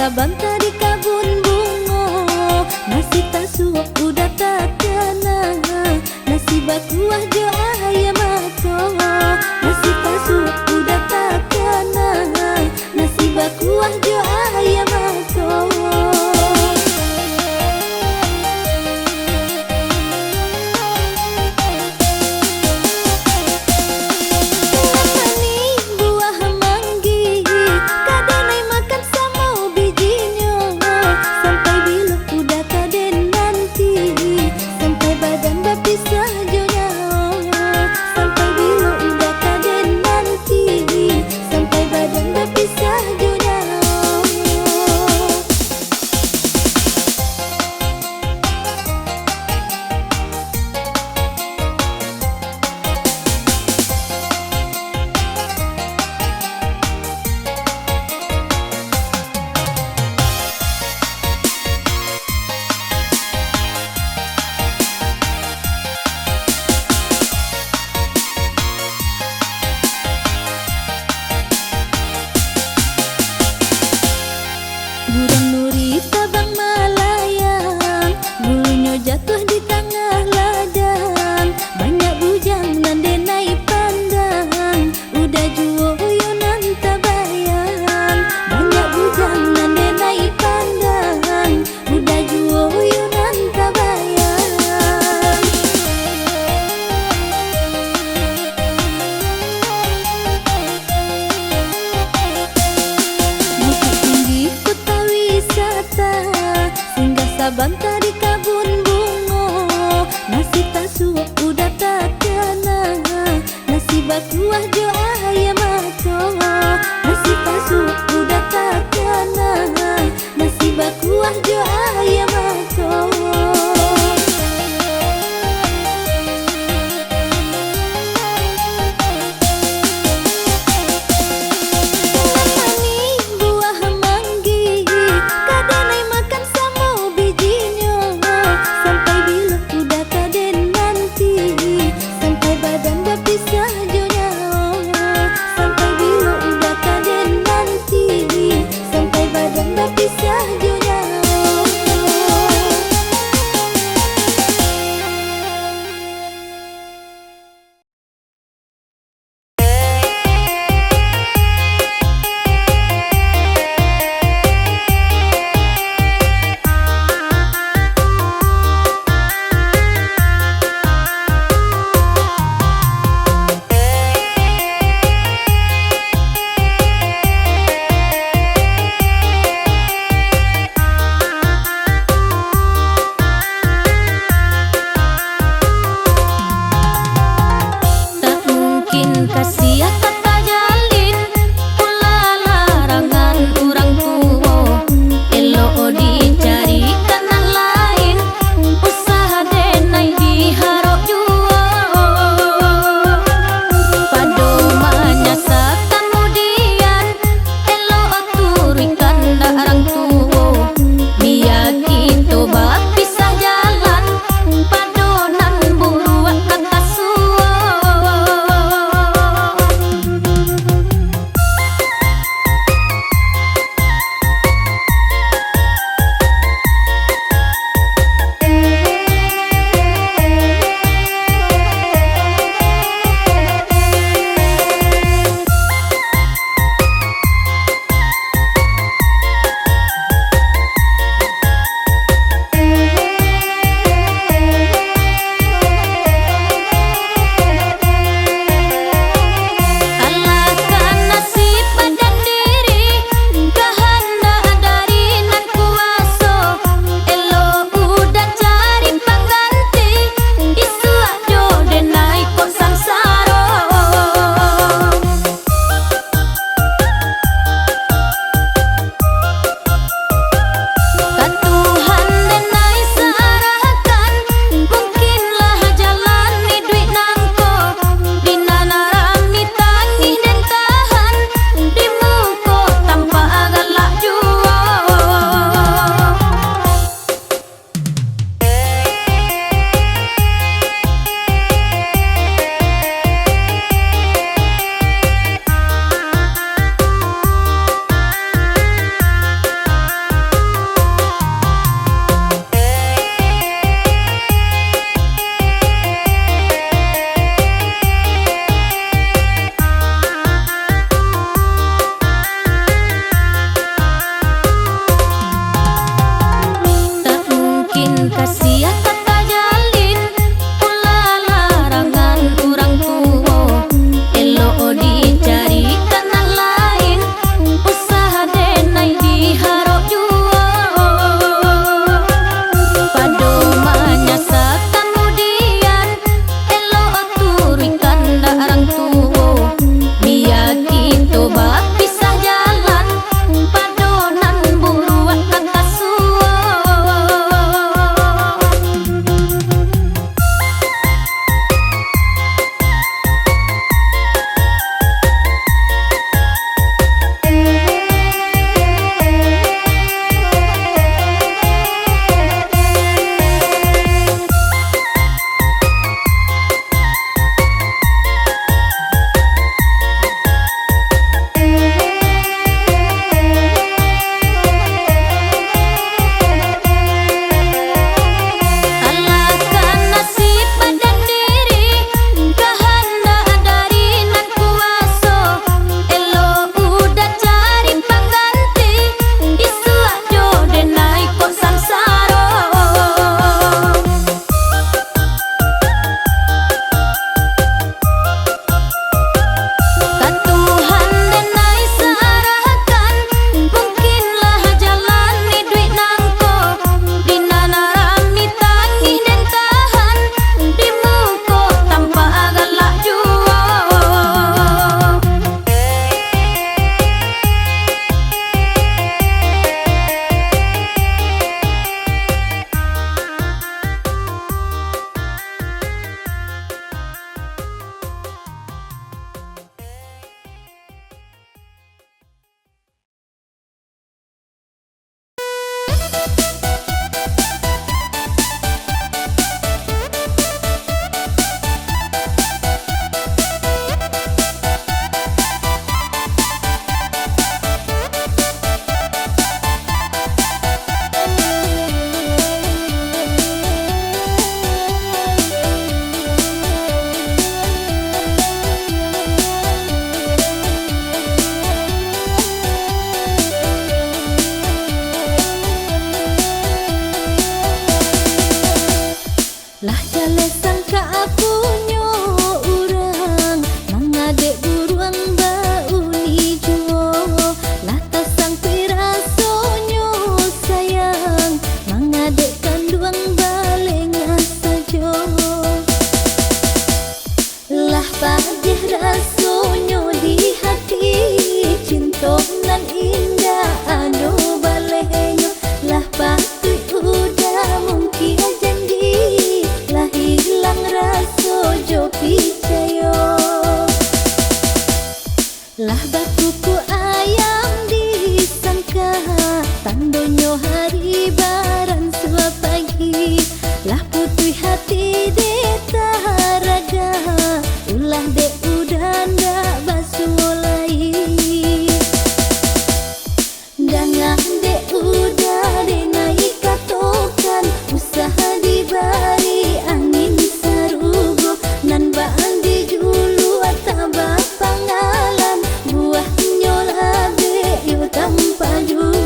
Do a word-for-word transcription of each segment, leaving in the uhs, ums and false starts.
Sabanta di kabun bungo, nasi tasuok udah takana, nasi bakuah jo ayam mato, nasi tasuok udah takana, nasi bakuah jo ayam mato. Buah manih, buah manggih, ka denai makan samo bijinyo. Sampai bilo udah ka den nanti, sampai badan bapisah jo nyawo. Sampai bilo udah ka den nanti, sampai badan bapisah jo nyawo. Burung nuri tabang malayang, bulunyo jatuah di tangah ladang. Banyak bujang nan denai pandang, udah juo uyo nan tabayang. Banyak bujang nan denai pandang, udah juo uyo nan tabayang. Bukittinggi kota wisata, singgah sabanta di kabun bungo. Nasi tasuok udah takana, nasi bakuah jo ayam mato. Nasi tasuok udah takana, nasi bakuah jo ayam mato. Buah manih, buah manggih, ka denai makan samo bijinyo. Sampai bilo udah ka den nanti, sampai badan bapisah jo nyawo. Nyo hari baransua pagi, lah putuih hati dek taraga, ulah dek udan dak basuo lai. Danga dek uda, dek nai katokan, usah dibari angin sarugo, nan bak di juluak tabapanggalan, buahnyo labek yo tampa juo.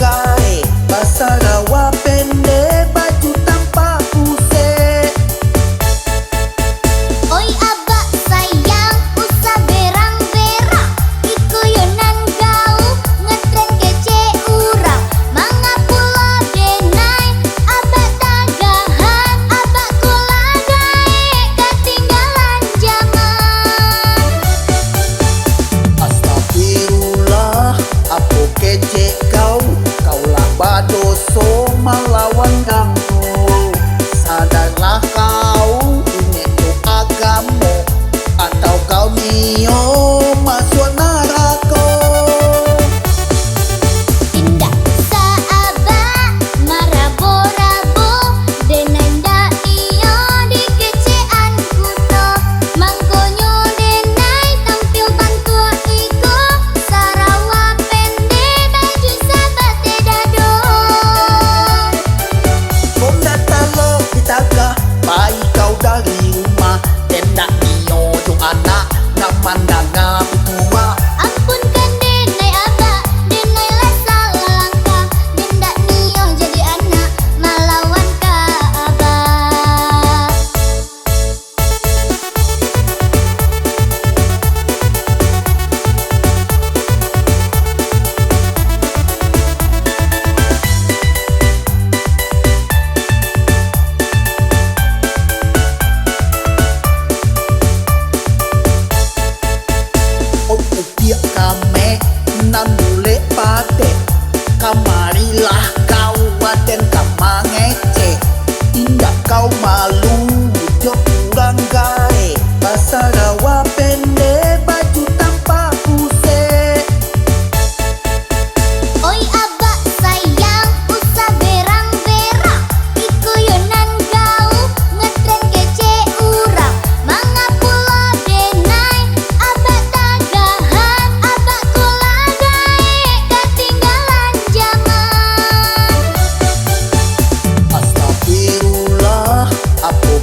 Ai, basarawa pendek, baju tampak pusek. Oi abak sayang, usah berang-berang. Iko yo nan gaul, ngetren kecek urang. Manga pulo denai, abak tagahan, abak ko lah gaek, katinggalan jaman. Astagfirullah, apo kecek kau? Kau lah badoso malawan ganggu. Sadarlah kau, ingek tu agamo, atau kau nio masuak narako? Indak usah abak marabo-rabo, denai ndak nio dikecekan kuto. Mangkonyo denai tampil bantuak iko, sarawa pendek, baju sabateh dado. Kok ndak talok ditagah, pai kau dari rumah, den ndak nio jo anak, nan mandanga pituah. Ampunkan denai abak, denai lah salah langkah, den ndak nio jadi anak malawan ka abak. Oi, upiak kamek, nan bulek padek, kamarilah kau, aden ka mangecek. Indak kau malu jo urang gaek, basarawa pendek, baju tampak pusek. Oi abak sayang, usah berang-berang. Iko yo nan gaul, ngetren kecek urang. Manga pulo denai, abak tagahan, abak ko lah gaek, katinggalan jaman. Astagfirullah, apo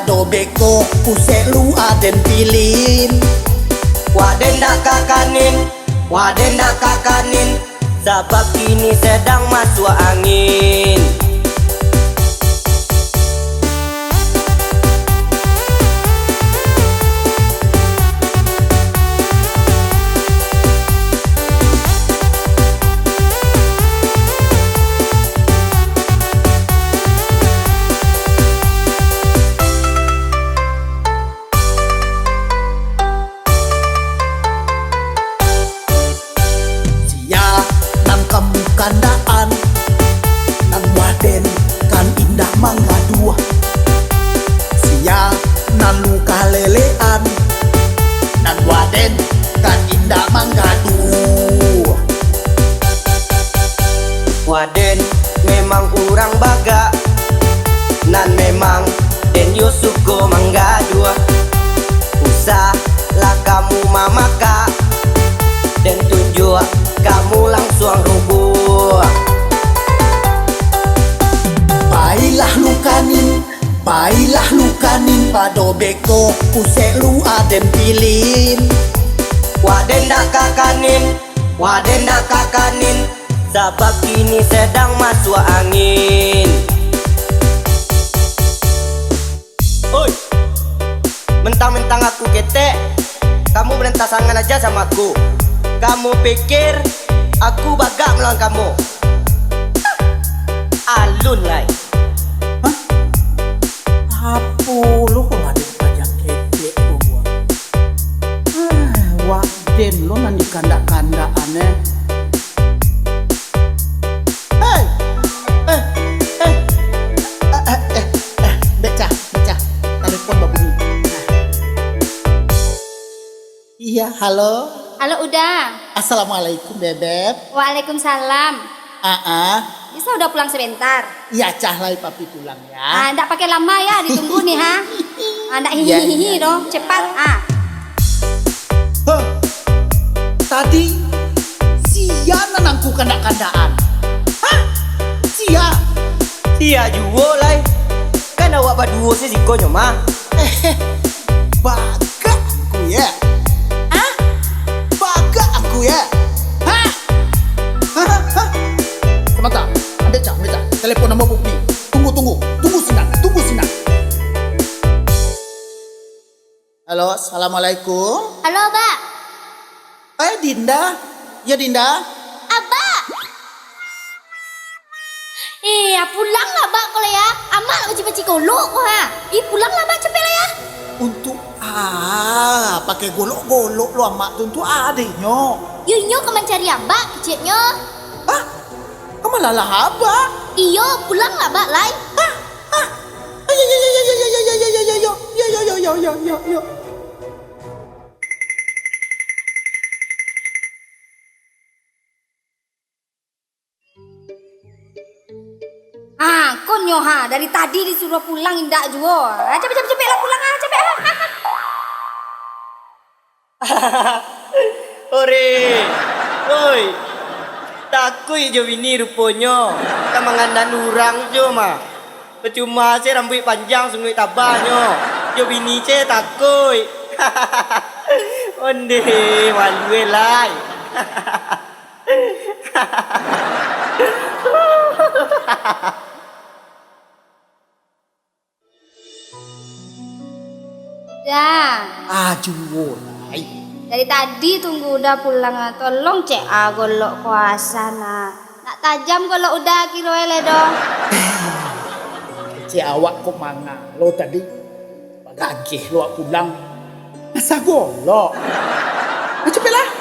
Dobeko pusek lu aden pilin. Waden dak kakanin, waden dak kakanin, sabab kini sedang masuak angin. Sia nan kamu kandaan, nan waden kan indak mangaduah. Sia nan lu kalelean, nan waden kan indak manggaduah. Waden memang urang bagak, nan memang den yo suko manggaduah. Usahlah kamu mamakak, den tunjuak kamu langsuang rubuah. Pailah lu kanin, pailah lu kanin, pado beko pusek lu aden pilin. Waden dak kakanin, waden dak kakanin, sabab kini sedang masuak angin. Oi, mentang-mentang aku ketek, kamu berentasangan aja sama aku. Kamu pikir aku bagak melawan kamu? Alun lai. Hah? Apo lo kok ado pajak ketek ko buah? Ah, wak den lo nan dikandak-kandak aneh. Hei! Eh, eh, eh, eh, eh, eh, Becah, Becah. Telepon babunyi. Nah. Iya, halo. Halo, Uda. Assalamualaikum, Bebeb. Waalaikumsalam. Ah, ah. Bisa Uda pulang sebentar? Iya, Cah, lai Papi pulang, ya. Ah, ndak pakai lama, ya, ditunggu nih, ha. Ah, ndak Iya, hihihi iya, doh, iya. Cepat, ah. Heh, tadi sia nan angku kandak-kandakan. Hah? Sia? Sia juo lai. Kan awak baduo se siko nyo mah. Eh, bagak angku ye. Hah? Bagak angku ye. Hah? Hah? Hah? Samanta, ambiak cah, ambiak cah. Telepon nombor Pupi. Tunggu, tunggu. Tunggu sinan, tunggu sinan. Halo, assalamualaikum. Halo, Bak. Eh, Dinda. Ya, Dinda. Abak. Eh, ya pulanglah, Bak, ko lah, ya. Amak lah baci-baci golok ko, ha. Ih, pulanglah, Bak, capeklah, ya. Untuak a pakai golok-golok lo amak tu, untuak a deh nyo? Yo, inyo ka mancari Abak, keceknyo. Hah? Ka malalah Abak? Iyo, pulanglah, Bak, lai. Hah? Hah? Ayo, yo, yo, yo, yo, yo, yo, yo, yo, yo, yo, yo, yo, yo, yo, yo. Ha, ko nyo ha, dari tadi disuruah pulang indak juo. Ha, capek, capek, capeklah pulang ha, capek ha. Ore, oi, takuik jo bini ruponyo, ka mangandan urang jo mah. Pacuma se rambuik panjang sunguik tabanyo, jo bini se takuik. Onde, malu e lai. Dah. Ah, juo lai. Dari tadi tunggu Uda pulang ah. Tolong cek ah golok kuasa nak. Nak tajam golok Uda kiro e lai doh. Cek awak kok manga lo tadi. Bagageh lo awak pulang. Asa golok. Ah, capeklah.